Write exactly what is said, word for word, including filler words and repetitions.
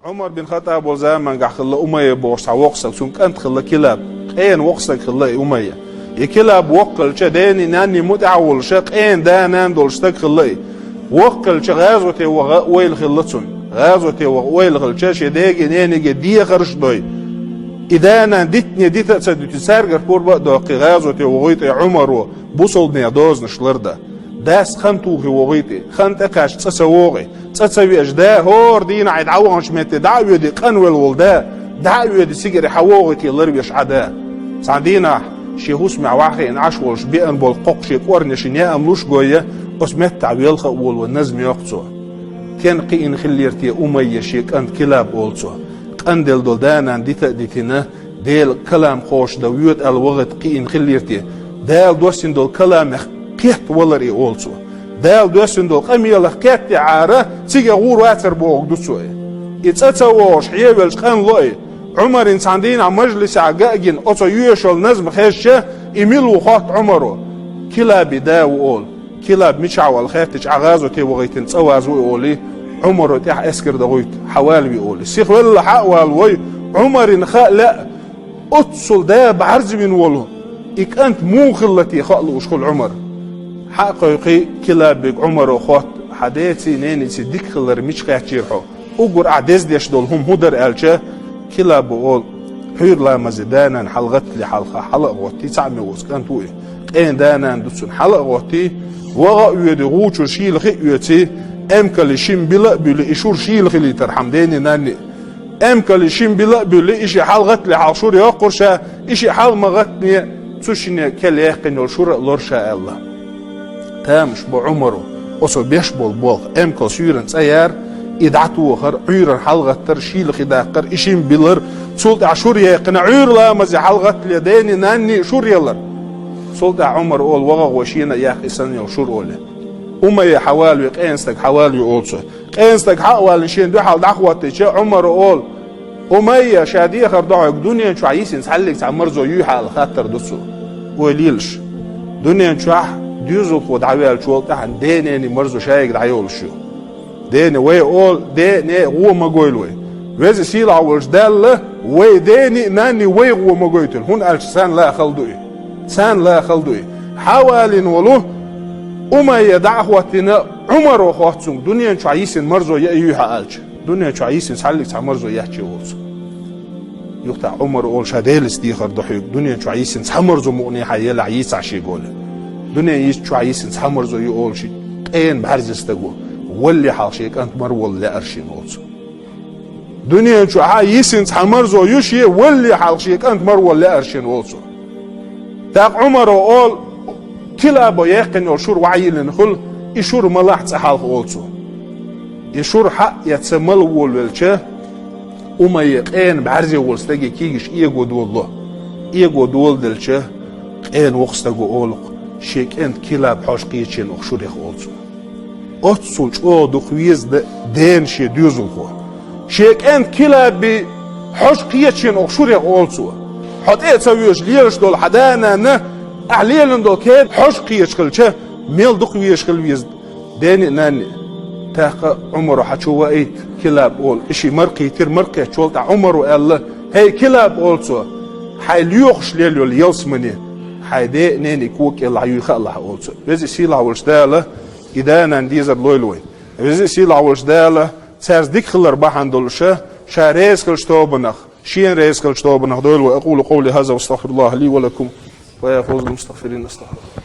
Ӏумар бин Хаттаб волу замангахь хилла Умайя бохуш цхьа воккха стаг, цуьнан кӀант хилла Килаб, къена воккха стаг хилла и Умайя. И Килаб воккха хилча, дена-нанна муьтӀахь а волуш, къена да-нана долуш стаг хилла и. Воккха хилча, гӀазоте ваха ойла хилла цуьнан. ГӀазоте ваха ойла хилча, шен дега-нене дехарш а дой. И да-нана дитине дита а ца дуьтуш, цаьргара пурба а доккхий, гӀазоте вохуьйту и Ӏумаро, бусалбанех дозанаш лардан. Дас хан тухий вохуьйту и, хан тӀекхаьчча цӀа ца вогӀий. ЦӀа ца веъча, да хӀора дийнахь и дӀаваханчу метте дӀа а воьдий, къанвелла волу да, дӀа а воьдий, цигара хьан вогӀуьйтий ларвеш Ӏа да. Цхьана дийнахь шен хӀусамехь ваха хиъна Ӏаш волуш беана болу кхоккха шен кӀорнешна яа а луш гой, оцу меттахь велха а волаван назма йоккху цо. Стенна кхиъна хиллера те Умайя шен кӀант Килаб, олу цо. Къанделла долу да-нана дита а дитина, Делан калам кхочушдан воьду аьлла вахийта кхиъна хиллера те? Дала доссийна долу каламех кхетта валар и, олу цо. Дала доссийна долу къамелах кхетта веара, цига гӀур вацар бохург ду цо и. И цӀа ца вогӀуш хьевелча къанло и. Ӏумарна цхьана дийнахь мажлисехь ган а гина, оцо йоьшалла назма хезча, и мила ву хотту Ӏумаро. Килаби да ву, олу. Килаб мичахь ву аьлла хаьттича, Ӏа гӀазоте вахийтина цӀа ваза ву, олий, Ӏумаро тӀаьхьа эскар дан гӀуьйту, хьан вала ве, олий. Сихвелла хьа а вала вой, Ӏумарна хаа лаьа, оццул да бӀаьрзе вина волу и кӀант муха хилла те хаа лууш хуьлу Ӏумар. Хьа а кхойкхий, Килабига Ӏумаро хотту: «Хьан деций, нениций дика хилар мича кхаьчнера хьо? Уггар ахь деза деш долу хӀума хӀун дара?» аьлча, Килабо олу: «Ӏуьйра ламазе да-нана хьалагӀаттале хьалха хьала а гӀоттий, цхьаъ мел воцу кӀант ву и. Къена да-нана ду цуьнан, хьала а гӀоттий, ваха а воьдий, гӀу чуьра шийла хи а оьций, эмкале шина била а буьллий, и шура шийла хилийтархьама дена-нанна а. Эмкале шина била а буьллий, и шиъ хьалагӀаттале хьалха шура йоккхура ша, и шиъ хьала ма гӀаттане, цу шинна кел яьккхина йолу шура а лора ша», аьлла. Тамаш бо Ӏумаро оцо беш болу болх: эмкал суьйранна цӀа яр, и дӀатохар, Ӏуьйранна хьалагӀаттар, шийла хи даккхар, и шина билар, цул тӀаьхьа шура яьккхина, Ӏуьйра ламазе хьалагӀаттале дена-нанна а шура ялар. Цул тӀаьхьа Ӏумар олу: «ВагӀа гӀо шена а яккха и санна йолу шура», олий. Умайя хьан вала ве, къена стаг хьан вала ве, олу цо. Къена стаг хьа а валлина шена дуьхьал дӀахӀоттийча, Ӏумаро олу: «Умайя, ша дехар до хьоьга, дуьнен чохь йисина цхьаллиг цхьа марзо юй хьан?» аьлла хаттар ду цо. Ойла йилаш. Дуьнен чохь доьзалхо дӀаваьллачул тӀаьхьа ден-ненан марзо шайга дӀайолуш ю. Дена вай олу, ден-ненан гӀо ма гойла вай. Веза сийлахь волчу Далла вай дена а, нанна а вай гӀо ма гойтийла, хӀунда аьлча царна лаахал ду и. Царна лаахал ду и. Хьан валийна волу Умайя дӀа а хӀоттийна, Ӏумаро хотту цуьнга: «Дуьнен чохь йисина марзо яа юй хьан?» аьлча. «Дуьнен чохь йисина цхьаллиг цхьа марзо яц», олу цо. Юха тӀаккха Ӏумаро олу: «Ша Делаца дехар до хьоьга, дуьнен чохь йисина цхьа марзо мукъане хьан елахь, йийцахь шега», олий. «Дуьнен чохь йисина цхьа марзо ю», олу ши къена бӀаьрзе стаго. «Валле хьалха шен кӀант мара волла лаьара шена», олу цо. «Дуьнен чохь йисина цхьа марзо ю шен, валле хьалха шен кӀант мара волла лаьара шена», олу цо. ТӀаккха Ӏумаро олу: «Килабо яьккхина йолу шура ваха йиллина хуьлу, и шура малахь цӀа хьалха», олу цо. И шура хьа а эцна мала волавелча, Умайя къена бӀаьрзе волу стаге кийгаш эго долало. Эго доладелча, къена воккха стаго олу-кх: «Шен кӀентан Килаб хьожа кхечийна оха шурех», олу цо. Оццул чӀогӀа дукха веза да-, дена шен доьзалхо. «Шен кӀентан Килаб хьожа кхечийна оха шурех», олу цо. Хьо тӀе а ца воьдуш лелаш долу хьан да-нана, ахь лелийна долу кеда хьожа кхеташ хилча, мел дукха везаш хила веза дена а, нанна а. ТӀаккха Ӏумаро хьан чу ваийта Килаб олу. И шиъ мара кхийтира, мара кхеттачул тӀаьхьа Ӏумаро аьлла: «ХӀей, Килаб», олу цо, «хьайн лоьхуш лелла йолу ялсамане хьайн ден а, ненан а кога кӀелахь юй хаалахь», олу цо. Веза сийлахь волчу Дала и да-нана дезар лойла вайн. Веза сийлахь волчу Дала цаьрца дика хилар бахьана долуш, ша реза хиллачу тобанах, шена реза хиллачу тобанах дойла вай. أقول قولي هذا وأستغفر الله لي ولكم ويا فوز المستغفرين أستغفر الله.